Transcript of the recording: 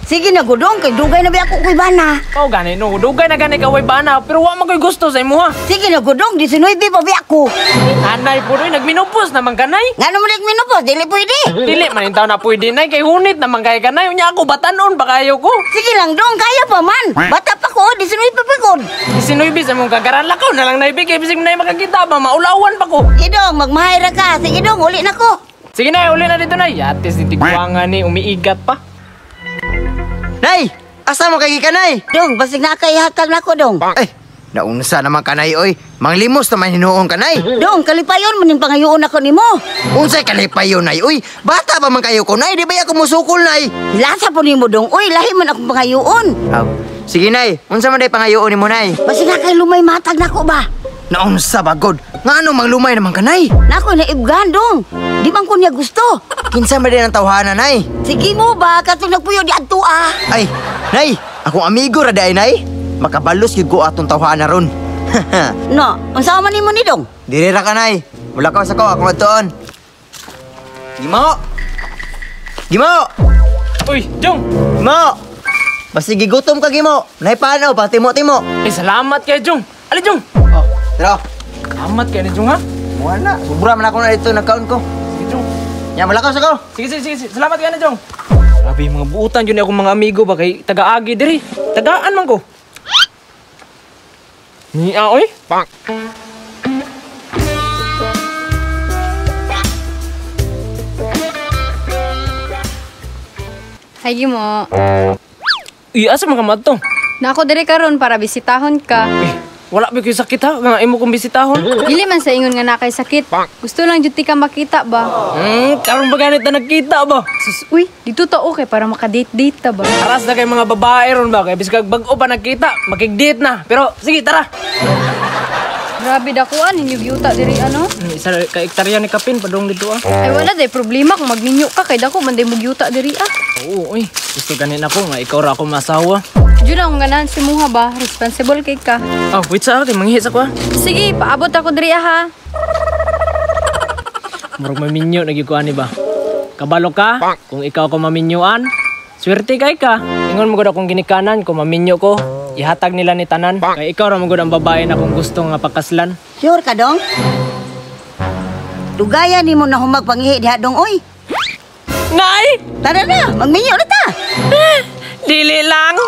Sige na gudong kay dugay na ba ako kuy bana. Kau gani no, dugay na gani ka way bana, pero wa man koy gusto sa imuha. Sige na gudong, 19 pa biya ko. Anay po doy, nagminupos naman kanay. Ngano mo dik minupos, dili pwede. Dili man intaw na pwede nay kay hunit naman kay kanay unya ako batanon pa kayo ko. Sige lang dong, kaya pa man. Bata pa ko, 19 pa pa ko. 19 sa mong kagaran lakaw na lang naibig kay bisig nay makakita ba maulawan pa ko. Sige dong, magmahay ra ka. Sige dong, uli na ko. Sige na, uli na dito na. Yatis ni tigwangan ni umiigat pa. Nay, asa mo kay gikanay? Dong, basig na kay hatag nako dong. Ay, naunsa naman kanay oy. Manglimos naman hinuon kanay. Dong, kalipayon man ning pangayoon ako nimo. Unsay kalipayon nay oy? Bata pa man kayo ko nay, di ba ako musukol nay? Lasa po nimo dong. Uy, lahi man akong pangayoon. Aw, sige nay, unsa man day pangayoon nimo nay? Basig na kay lumay matag nako ba? Naunsa ba god? Ngano manglumay naman kanay? Nako naibgan dong. Di man ko niya gusto. Kinsa man day ang tawhana nay? Sige mo ba katong nagpuyo di adto ah. Ay, nay, akong amigo ra day nay. Makabalos gyud ko atong tawhana ron. No, unsa man nimo ni dong? Diri ra kanay. Mula ka sa ko akong adtoon. Gimo. Gimo. Uy, Jong. Gimo. Basig gigutom ka Gimo. Nay paano pa timo-timo. Eh, salamat kay Jong. Ali Jong. Oh, tara. Salamat kay ni Jong ha. Wala, sobra man ako na dito nagkaon ko. Sige Jong. Nya mula ka sa ko. Sige, sige, sige, sige. Salamat kay ni Jong. Grabe mga buutan yun akong mga amigo ba kay taga-agi diri. Tagaan man ko. Niya oy. Hi, Gimo. Uy, asa man ka madto? Na ako diri karon para bisitahon ka. Eh, wala ba kayo sakit ha? Nga imo kong bisitahon. Dili man sa ingon nga na kay sakit. Gusto lang jud ti ka makita ba? Karon ba ganit na nagkita ba? Sus, uy, dito ta okay para maka-date-date ta ba? Aras na kay mga babae ron ba? Kay bisag bag-o pa nagkita, makig-date na. Pero sige, tara. Grabe dakuan ninyo gyuta diri ano? Isa ka hektarya ni Kapin padung dito ah. Ay wala day problema kung magminyo ka kay dako man day mo gyuta diri ah. Oo, uy. Gusto ganin ako nga ikaw ra ako masawa. Jud akong ganahan si Muha ba? Responsible kay ka. Ah, wait sa kay manghi sa ko ah. Sige, paabot ako diri ah, ha. Murag maminyo na gyud ko ani ba. Kabalo ka kung ikaw ako maminyuan. Swerte kay ka. Ingon mo gud akong ginikanan kung maminyo ko, ihatag nila ni tanan. Kay ikaw ra man gud ang babae na kung gusto nga pakaslan. Sure ka dong? Dugaya nimo na humag pangihi diha dong oy. Nay! Tara na, magminyo na ta. Dili lang.